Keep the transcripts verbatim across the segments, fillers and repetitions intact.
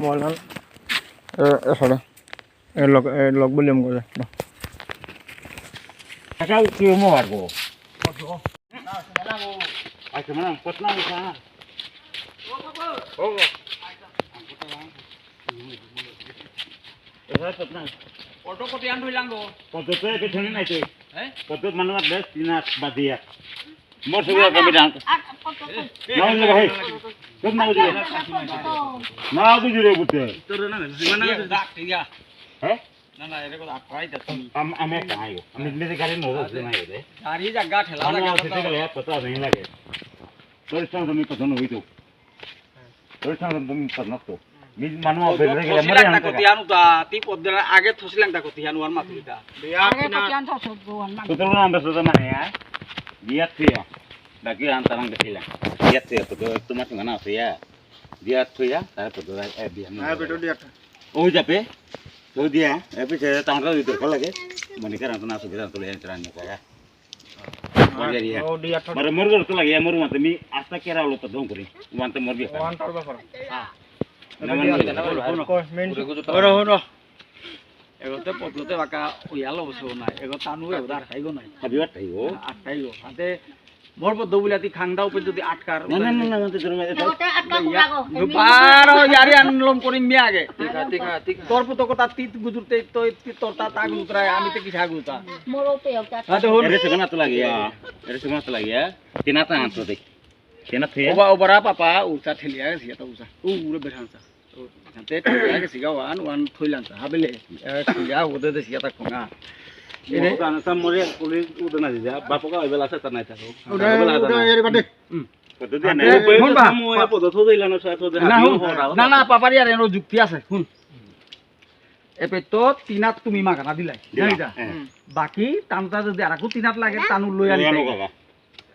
Molan. Eh, eh, sorry. Eh, log, eh, log volume করে। আচ্ছা, কি মো আর গো? আচ্ছা, মানে, কত না হইছে, হ্যাঁ? ও, ও। এবার কত না? অটো কত আন হইলাম গো? কত তো একে শুনি নাই তো। হ্যাঁ? কত মানে বেশ তিন আট বাদ দিয়া। মোর সঙ্গে কমি দাম। না, না, ভাই। কত না বুঝলে? না বুঝলে বুঝতে। তোর না, না, না, না। হ্যাঁ? না, না, এটা কথা আটকাই যাচ্ছে। আম-, আমি একটা নাই গো। আমি নিজে গাড়ি নেবো, বুঝতে নাই রে। গাড়ি জায়গা ঠেলা আমি লাগা আছে, তো। ঠিক আছে, কত আছে, লাগে। তোর সঙ্গে তুমি পছন্দ হইতো। তোর সঙ্গে তুমি পছন্দ তো। মি-, মানুষ ও, বেড়ে গেলে থসি মরে লাগতা আনতে কতি আনু তা, তি পদ্দে আগে থসি লাগতা কতি আনু আর মাতুরিতা। আগে কতি আন থসত গো আন মাতুরি। তো তোর নাম বেশ তো না, হ্যাঁ? বিয়াত থুয়া। বাকি আন তারাং দেখিলা। বিয়াত থুয়া, তো, তো তোমার সঙ্গে না থুয়া। বিয়াত থুয়া, তারপর তো, এ, বিয়াত না। হ্যাঁ, বেটো দিয়াত। ওই যাবে, ওই দিয়া, এ পিছে তামাটা ওই দরকার লাগে, মনে করেন তো না সুবিধা তো লেন ত্রাণ নিয়ে যায়। মরে মরে তো লাগে, মরে মাতে মি আস্তা কেরা হলো তো ঢং করি, ওয়ান তো মরবি। ওয়ান তোর ব্যাপার। না, মানে, ওরা হলো। এগোতে পথতে বাঁকা ওই আলো বসে নাই, এগো তানু এগো আর খাইগো নাই। খাবি আর খাইগো। আর খাইগো, হাতে মোর পর দবুলিয়াতি খাংদা উপরে যদি আটকার, না, না, না, না, না, তো জোরে মারে দাও। ওটা আটকা ইয়া, কুড়াগো। বারো ইয়ারি আনলম করিম মি আগে। ঠিক আছে, ঠিক আছে, ঠিক আছে। তোর পুতো কথা তিত গুজুরতে তো তিত তোর তা তা গুজুরায়, আমি তো কিসা গুজুরতা। মোর ওপে ওটা। হ্যাঁ, তো হন। এরে সেখানে তো লাগিয়া, এরে সেখানে তো লাগিয়া। তিনা তা আনতো দেখ। তিনা থুয়া। ওবা, ওবারা পাপা, উতা ঠেলিয়া গেছে, তো উতা। উ, উড়ে বেঠানসা। তে ঠেলিয়া গেছে গা ওয়ান, ওয়ান থইলাম তা। হাবিলে, এ, ঠেলিয়া ওদে দেশিয়া তা খোঙা। এরে। মোর জানো তা মোরে পুলিশ উদে না দিদা, বাপকা ওই বেলা সে তা নাই তা। ওটা, ওটা এর বাদে। হুম। কত দিয়া আতে, নাই? হুন বা। মোয়ে পদ থো দিলা না, সা থো দে, না, হাবিও হুন। হরা। না, না, পাপারি আর এনো যুক্তি আছে, হুন। এপে তো তিনাত তুমি মাগানা দিলাই, দিলা, জানি যা? হ্যাঁ। বাকি তানতা যদি আরাকু তিনাত লাগে, তানু লই আনি লই আনো তাই। বাবা।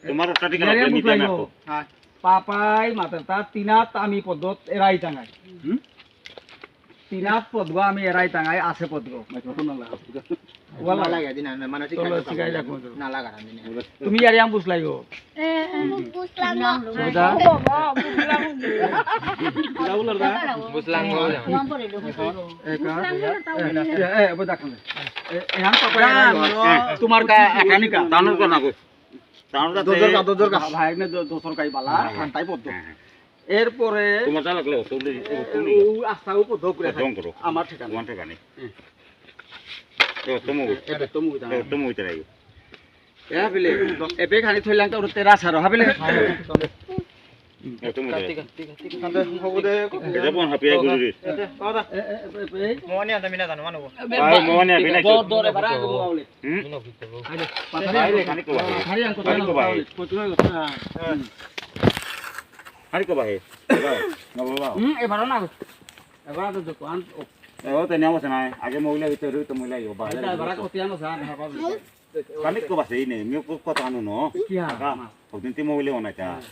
তোমার ওটা ঠিক ইয়ারে আছে, আমি বুঝলাই দেনা গো। তো। হ্যাঁ। পাপাই মাতে তা তিনাত আমি পদত এরাই টাঙাই। হুম? তিনাত পদগো আমি এরাই টাঙাই, আছে পদগো। মাইক্রোফোন না লাগা। ওয়ালা। না লাগা দিনা, না, মানে ঠিক তো আছে, শিখাই যাক মতো। না লাগা দিনা। তুমি ইয়ারে আম বুঝলাই গো। এ, এ, বুঝলাম না। বুঝা? বাবা, বুঝলাম। এটা বলার না? বুঝলাম গো। এ, কা? এ, এ, এ, ওই দেখো না। এ, এ, আম পাপা না, এরাই। না। তোমার কা, আকানিকা। তানুর কা না গো। তানুর কা দোজর কা, দোজর কা। ভাই, এমনি দো-, দোসর কাই বালা, হ্যাঁ, হ্যাঁ। আনতাই পদ্ম। হ্যাঁ, হ্যাঁ। এরপরে তোমার যা লাগলে, তুমি, এ, তুমি। ও, আস্তা ও পদ্ম করে ও, আছে। জং করো। আমার ঠিকানা। তোমার ঠিকানা। হুম। এ, তুমি। এ, তুমি। এ, তুমি উঠে রাখো। এ, হাবিলে। এপে খানি থইলাম তো, ওর তেরা সারো, হাবিলে। এ, তুমি উঠে রাখো। ঠিক আছে, ঠিক আছে, ঠিক আছে। এটা কোন হাবিয়া গুরুজি? এ, এ, এ, এ, এ। মোহনি আদমি না জানো, মানু। ভাই, মোহনি আপনি না কি? দৌড়, দৌড়ে বাড়া, আগে মোবাইলে। হুম? আরে, বাইরে খানিক কো ভাই। খালি আন করতে খানিক কো ভাই। করতে না, করতে না। খানিক কো ভাই। বাবা, না বাবা। হুম, এবারও না। এবার তো দোকান, ও। এ, ও তো নিয়ম আছে না। আগে মহিলা ভিতরে তো মহিলা ইয়ে, বাইরে আচ্ছা, এবার ভিতরে। করতে আনো, স্যার, না, বাবা। খানিক কো বাসে, এই নেই, মি কো-, কথা আনো, নো? কি হ্যাঁ? কাকা, ওদিন তুই মহিলা বানাইতা। হ্যাঁ।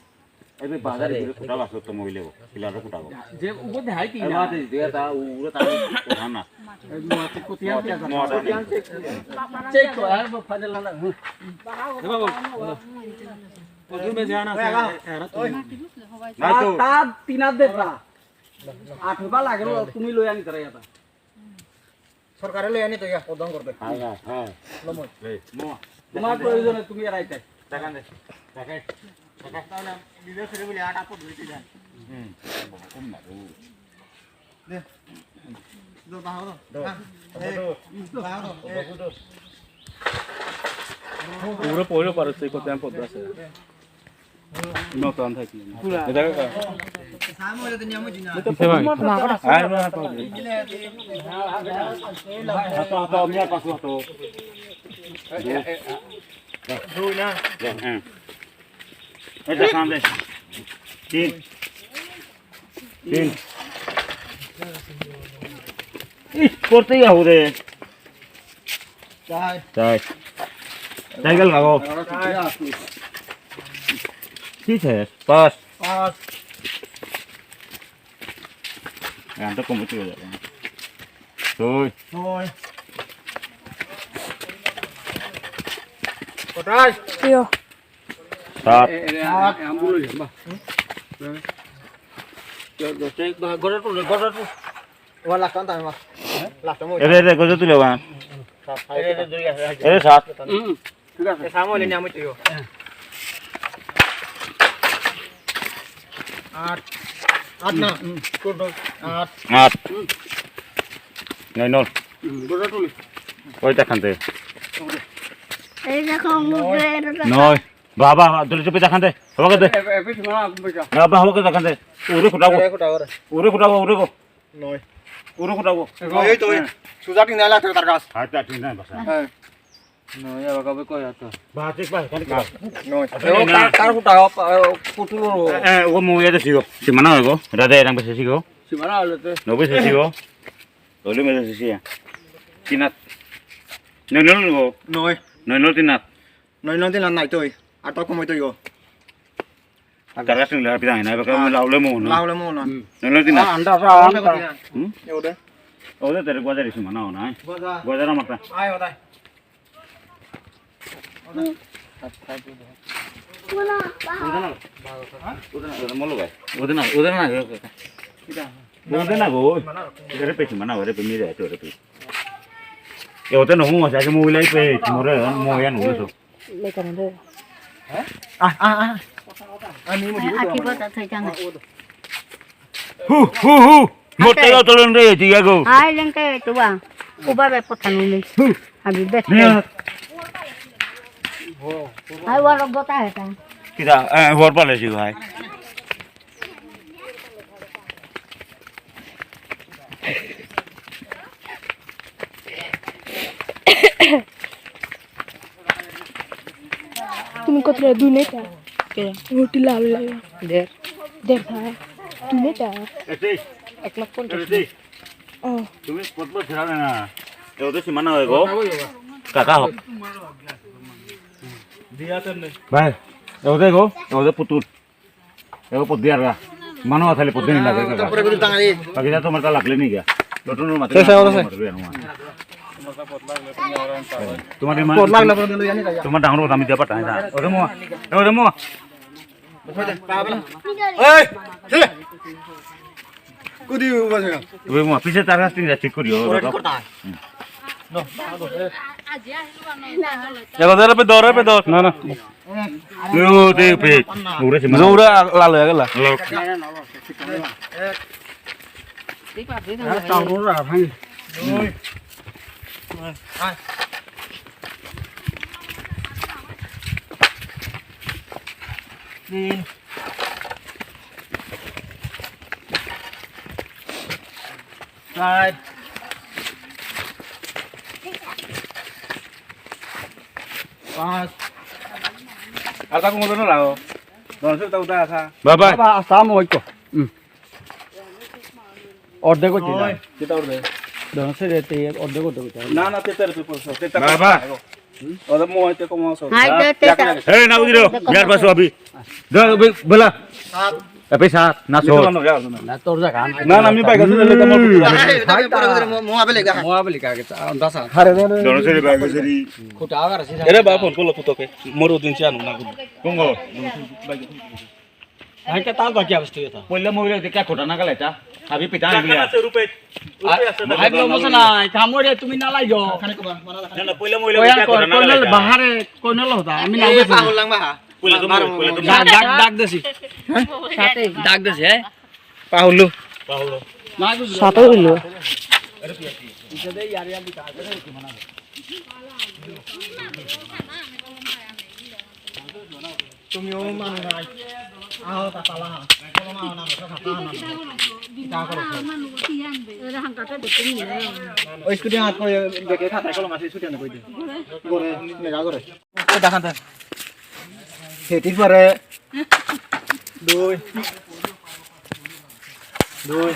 এবে বাজারে গিয়ে কোটা বাসো তো মহিলা গো, কিলারো কোটা গো। যে উপর দেখাই কি এ না? বাদে দিয়ে তা, উড়ে তা, ওঠা না। এই মাছ কোটি আনতে আছে। মাছ আনতে। চেক কর, আর ফাজল না, হুম। এ বাবু, প্রথমে জানা আছে, এরা তো। না তো। তার, তার তিন হাত দেড়টা। আট রুপা লাগে, তুমি লই আনি তারা এটা। সরকারে লই আনি তো ইয়া, প্রদান করবে। হ্যাঁ, হ্যাঁ, হ্যাঁ। লমই। এই, মো। তোমার প্রয়োজনে তুমি এরাইতে। টাকা দে। টাকা, টাকা। তাহলে বিদেশ রে বলে আটা পড়বে, ঠিক আছে? হুম। কম না, ও। দে। দো, বাহাও দো। দো। হ্যাঁ। দো। এই, দো। বাহাও দো। এই। দো। পুরো পয়লা পারছে, কত আমি পদ্মা আছে। নতুন থাকি। পুরা। এটা কা? সামনে তো নিয়ম হচ্ছে না। কিসে ভাই? আর না পাবো। হাতো, হাতো, আমি আর পাঁচ হাতো। দুই না? হ্যাঁ। এটা সামনে। তিন। তিন। ইস, করতেই যাবো রে। চার। চার। চার গেল না গো। চার। কি চার? পাঁচ। পাঁচ। এখন তো কমে চলে যাবে। ছয়। ছয়। কটাই? ইয়ো। সাত। এ, এ, এ, আম-, আমগুলো নিয়ে, বাহ। হুম? গড়াটু, গড়াটু। ওয়া লাস্ট টাইম মা। Last time. এরে, এরে, গজে তুলে ওয়া। এরে, এরে, দুই আছে। এরে, সাত। হুম, ঠিক আছে। এ, সামনে নিয়ে আমি তুইও। আট। আট না। হুম। আট। আট। নয় নল। হুম, গড়াটু। ওইটা খান্তে। এই দেখো, মুখে এটা নয়। বাবা, বাবা, দলে চুপি দেখান দে। হবাকে দে। এ, এ, পিছ না, পিছ। বাবা, হবাকে দেখান দে। উরে ফুটাবো। উরে ফুটাবো, উরে গো। নয়। উরে ফুটাবো। নয়, এই তো, এই। হ্যাঁ। সুজা টিন আইলা তো তার গাছ। হ্যাঁ, তা টিন নাই বাসা। হ্যাঁ। নয়, এবার কবে কই আতো? বাস, এক বাস, খালি কাজ। নয়। আচ্ছা, ও, না। তার, তার ফুটা, ও, পা-, ও, পুতুল ও। এ, এ, ও মুয়ে দেসিগো। সীমানা হইগো। রাধে এরাম বেসে সিগো। সীমানা হলো তো। নবে সে সিগো। ওলে মেরে সে সিয়া। তিনাত। নয়, নয়, নয়। নয়। নয়, নয়, তিনাত। নয় নয় তিন আর নাই তো ওই। আর তো কমাই তো ইগো। তার কাছে নিলে আর পিতা হয় না, এবার হ্যাঁ। লাউলে মোহন। লাউলে মোহন। হুম। নয় নয় তিন আর। আন্ডা, আন্ডা। হুম? এ ওটা। ওদের তেরে গজা রেশি মানা হো না। গজা। গজা না মাতা। আয় ওটা। ওদের না, ওদের না, ওদের মলো ভাই। ওদের না, ওদের না, ওদের না। ওদের না গো। এরে পেছি মানা, এরে পে মিরে আছে, এরে পে। এ ওদের না হুম আছে, আগে মোবাইল আই পে, মোরে, মোবাইল আনো, বুঝছো? লেকানো দে। আ, আ, আ। আমি মুজি আ, আকি বতা থই জানা। হু, হু, হু। মোটে আতে। তলন রে, ঠিক আছে। আই লেংকে তুবা। উবা বে পথানু নি। হু। আমি বেশ। নে। আই ওর বতা হেতা। কিতা, এ, হর পালে জি ভাই। তুমি কত দুই নেতা? কে? রুটি লাল লাগে। দেড়। দেড় খায়। দুই নেতা? এটাই। এক লাখ পঞ্চাশ। এটাই। ও। তুমি কত ছেড়া না? এ ওদের সীমানা হয় গো। কাকা হোক। ভাই, এ ওদের গো, এ ওদের পুতুল। এগো পদ্দি আর গা। মানু আথালে পদ্দি নি লাগে গা। তারপরে কিন্তু টাঙালি। বাকি যা তোমার তা লাগলে নি গা। লটনর মাঝে শেষ হয়ে গেছে। তোমার এই পদ লাগলে পরে লই আনি গা। তোমার ডাঙর কথা আমি দিয়া পাঠাই না। ওরে মোয়া। এ ওরে মোয়া। এই, হে। কুদি উবাসে গা। ওরে মোয়া, পিছে তার কাছ থেকে ঠিক করিও। ওরে ঠিক করতা। এগো ধরে পে ধরে পে ধর। না, না। ও, দে পে। উড়ে সে মানে। জোরে লাল হয়ে গেল। লাল। তিন। চার। পাঁচ। আর তাকে মতো না লাও। দশ টা উঠা আসা। বাবা। বাবা, আসাম ওই তো। হুম। অর্ধেক হচ্ছে না। নয়। যেটা অর্ধেক। দশ টা রেতে অর্ধেক অর্ধেক হচ্ছে। না, না, তেতার উপরে পড়ছে। তেতার বাবা। ওদের মোহ হইতে কম আছে। হাই, দে, তেতার। এই, না বুঝলো। বিয়ার পাশে আবি। দে, বে-, বেলা। সাত। এ, পে সাত, না, এটা ছয়। বানো, এটা বানো। না, তোর জায়গা। না, না, আমি বাইক আছে, এটা মোর পুতুল। আরে, এটা আমি পরে বুঝে, মো-, মোয়া বেলে গা। মোয়া বেলে গা, এটা, আন্দাজ আছে। আরে, না, না, না। দশ টা বাইক আছে রে। খুঁটা আবার আছে। এরে বাপ, ফোন করলো পুতকে। মোর ওদিন সে আনো না। কোন গো? ভাইকে তাল বাকি অবস্থা এটা। পইলা মইলা দেখে খোটা না গেলে এটা। হাবি পিঠা আনবি। আছে রূপে। রূপে আছে। ভাই, লোক বসে নাই। কামড়ে তুমি না লাইও। না, না, পইলা মইলা ওই দেখে আর খোটা না গেলে কর্নেল এটা। বাহারে, কর্নেল হতা। আমি না এ, গেছি। পাহুল লাং বাহা। পইলা তো মারো, মইলা তো মারো। ডাক, ডাক, ডাক দেছি। সাথে। ডাক দেছি, হ্যাঁ? পাহুল। পাহুল। সাথে হইল। তুমিও মানু নাই। আহো, তা পালা। কোনো মানু না, সব হাতা না। কিতা করো? ওই স্কুটি হাত করে দেখে খাতা কলম আছে, স্কুটি আনে কই দে। করে, মেগা করে। ওই দেখান দে। সেটির পরে দুই। দুই।